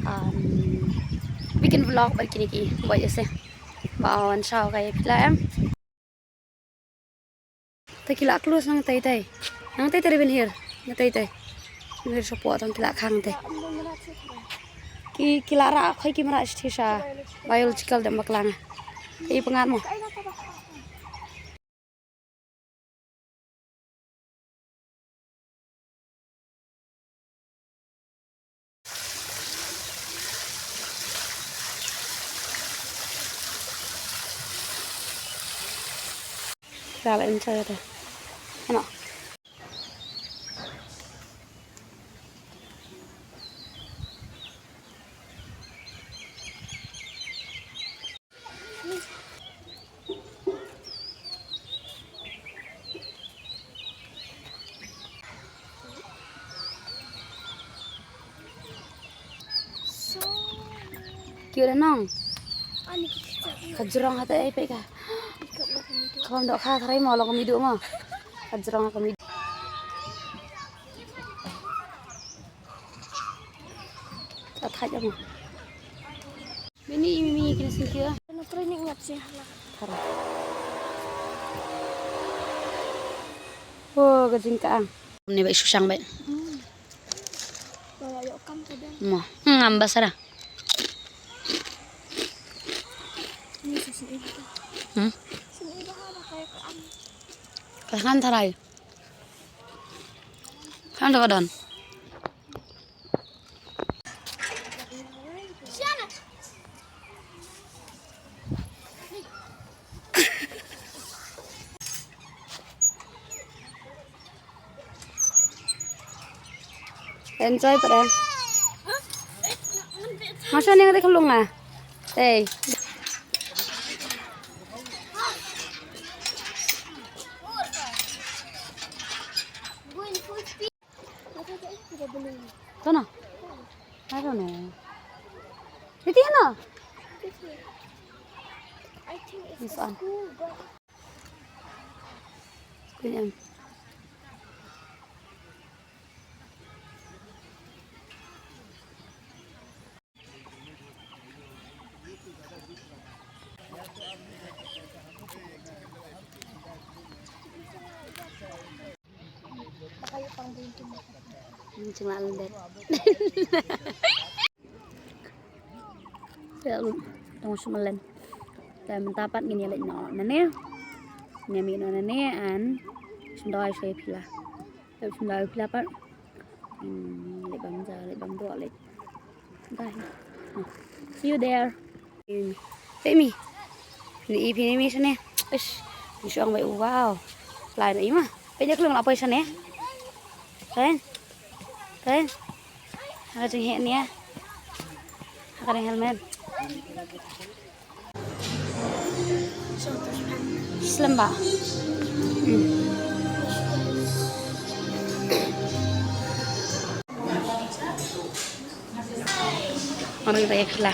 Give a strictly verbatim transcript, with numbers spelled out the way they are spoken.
Um, weekend vlog bad kine ki boy ïa se. Ba wan shaw ka ïa phi la em. Te ki la close nang tei tei. Nang tei tei ri bin hir. Nang tei tei. Bin hir shapoh tang ki la khang tei. Ki, ki la rah khoi ki mrad shi sha biological dam baklang. Te i pyngat mo. Dal enjoy da. Ano. Kiu da nong. Ka jrong hata ai pek ka. Ka bam dok kha tharai mo long ka midu mo. Ka jrong ka midu. Ka thaj mo. Mini imi imi kini singkir. Kena training ngap sih lah. Thara. Oh, ka jingkang. Ni baik susang baik. Hmm. Kalau yuk kam kadang. Mo. Hmm, ambas ada. Ini susu ini. Hmm. Sini dah ada kayak kan. Kahan tharai. Kan da ka don. Enjoy pada. Masa ni ada kelung ah. Hey. Sana? I don't know. Iti na? This one. School yan. Jinglah lyndet. Te tang shu mlien. Te mynta pat ngin ïa leit noh nangne. Ngin ïa mih noh nangne and shu doi sha phi la. Te shu doi phi la pat. Hmm, leit bam ja, leit bam doh, leit. Bye. See you there. Peit mi. Ni i phi ni mi shane. Ish. Ni shuang bai, wow. Lai na i ma. Peit ïa khlem la poi shane. Kan? Kan? Ha ka jingheh nia. Ha ka dang helmet. Slem ba. Hmm. Orang kita ya kala.